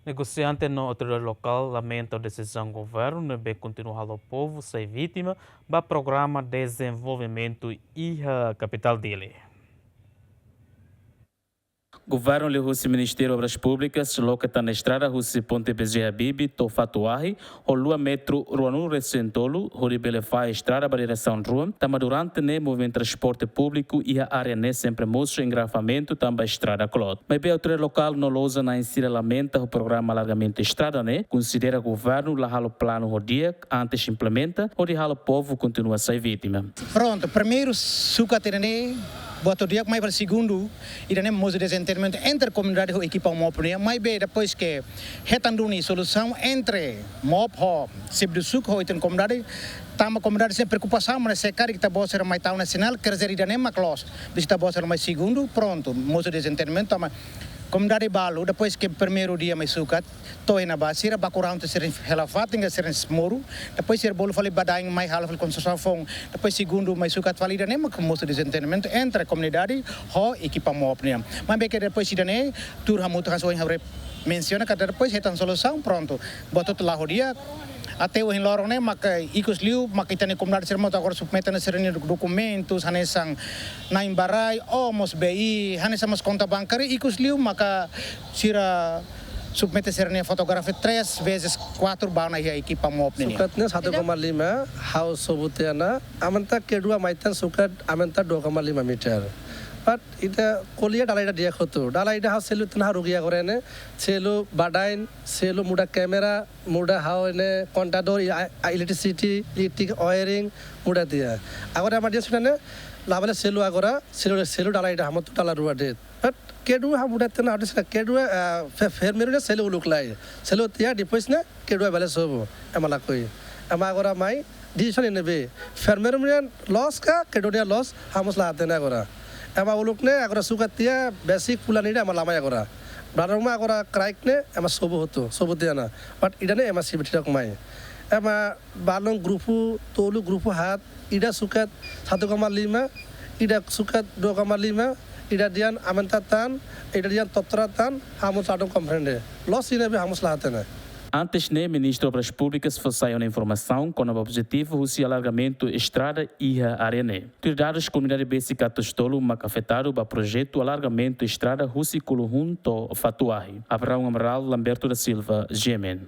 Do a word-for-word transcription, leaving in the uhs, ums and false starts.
Negosiante no autoridade lokál lamenta desizaun governu ne'ebé kontinua halo povu sai vítima ba programa dezenvolvimentu iha kapitál Dili. Governu liuhusi Ministériu Obras Públikas loke tan estrada husi ponte B J Habibie to'o Fatuahi ho luan metru ruanulu resin tolu, hodi bele fahe estrada ba diresaun rua, tanba durante ne'e movimentu transporte públiku iha área ne'e sempre mosu engarrafamentu tanba estrada kloot. Maibé autoridade lokál no loja-na'in sira lamenta ho programa alargamentu estrada ne'e, konsidera governu la halo planu ho di'ak antes implementa, hodi halo povu kontinua sai vítima. Prontu, primeiru sukat ida-ne'e, buat di'ak, maibé segundu, ida-ne'e mosu dezentendimentu entre komunidade ho ekipa MOP nian, maibé depois ke hetan duni solusaun entre MOP ho xefe do suku ho ita-nia komunidade, tanba komunidade sente preokupasaun, maibé se karik ita-boot sira mai tau ona sinál, quer dizer ida-ne'e mak loos. Depois ita-boot sira mai segundu, prontu, mosu dezentendimentu, tanba komunidade balu, depois ke primeiru dia mai sukat, to'o iha ne'ebá, sira baku raan tiha sira-nia hela-fatin ka sira-nia moru, depois sira bolu fali badaen mai halo fali konstrusaun foun, depois segundu mai sukat fali, ida-ne'e mak mosu dezentendimentu entre komunidade ho ekipa MOP nian. Maibé ke depois ida-ne'e, tuur hamutuk hanesan ohin ha'u mensiona katak depois hetan solusaun, prontu. Buat hotu la'o di'ak, até ohin loron ne'e maka ikus liu, maka ita-nia komunidade sira mós agora submete ona sira-nia dokumentus, hanesan na'in ba rai, ou mós B I, hanesan mós konta bankária, ikus liu maka sira submete sira-nia fotografia três vezes quatro ba ona iha ekipa MOP nian. Sukat ne'e satu koma lima, ha'u sobu tiha ona, aumenta kedua mai tan sukat, aumenta dua koma lima meter. But ita ko'alia dala ida di'ak hotu. Dala ida ha'u selu tiha ona ha'u rugi agora ne'e, selu badaen, selu muda kámera, muda ha'u-nia kontadór, i, a, a, electricity, electric wiring, muda tiha. Agora ema dehan sudah ne'e, labele selu agora, selu, selu dala ida hamutuk dala rua de'it. But kedua ha'u muda tiha ona, ha'u dehan sudah kedua, ah, fe-, fermeiru ne'e selu uluk lai. Selu tiha, depois ne'e, kedua bele sobu. Ema lakohi. Ema agora mai, decision ne'ebé. Fermeiru nian loos ka, kedua nian loos, ha'u mós la hatene agora. Ema uluk ne'e, agora sukat tiha, besik fulan ida ema la mai agora. Brother ruma agora kraik ne'e, ema sobu hotu, sobu tiha ona. But ida-ne'e ema sibit tidak mai. Ema balun grupu tolu, grupu haat, ida sukat satu koma lima, ida sukat dua koma lima, ida dehan aumenta tan, ida dehan totra tan, ha'u mós ladún komprende. Loos ne'ebé ha'u mós la hatene. Antes ne'e, Ministru Obras Públikas fó sai ona informasaun kona-ba objetivu husi alargamentu estrada iha área ne'e. Tuir dadus, komunidade besik atus tolu mak afetadu ba projetu alargamentu estrada husi Kuluhun to'o Fatuahi. Abraão Amaral, Lamberto da Silva, G M N.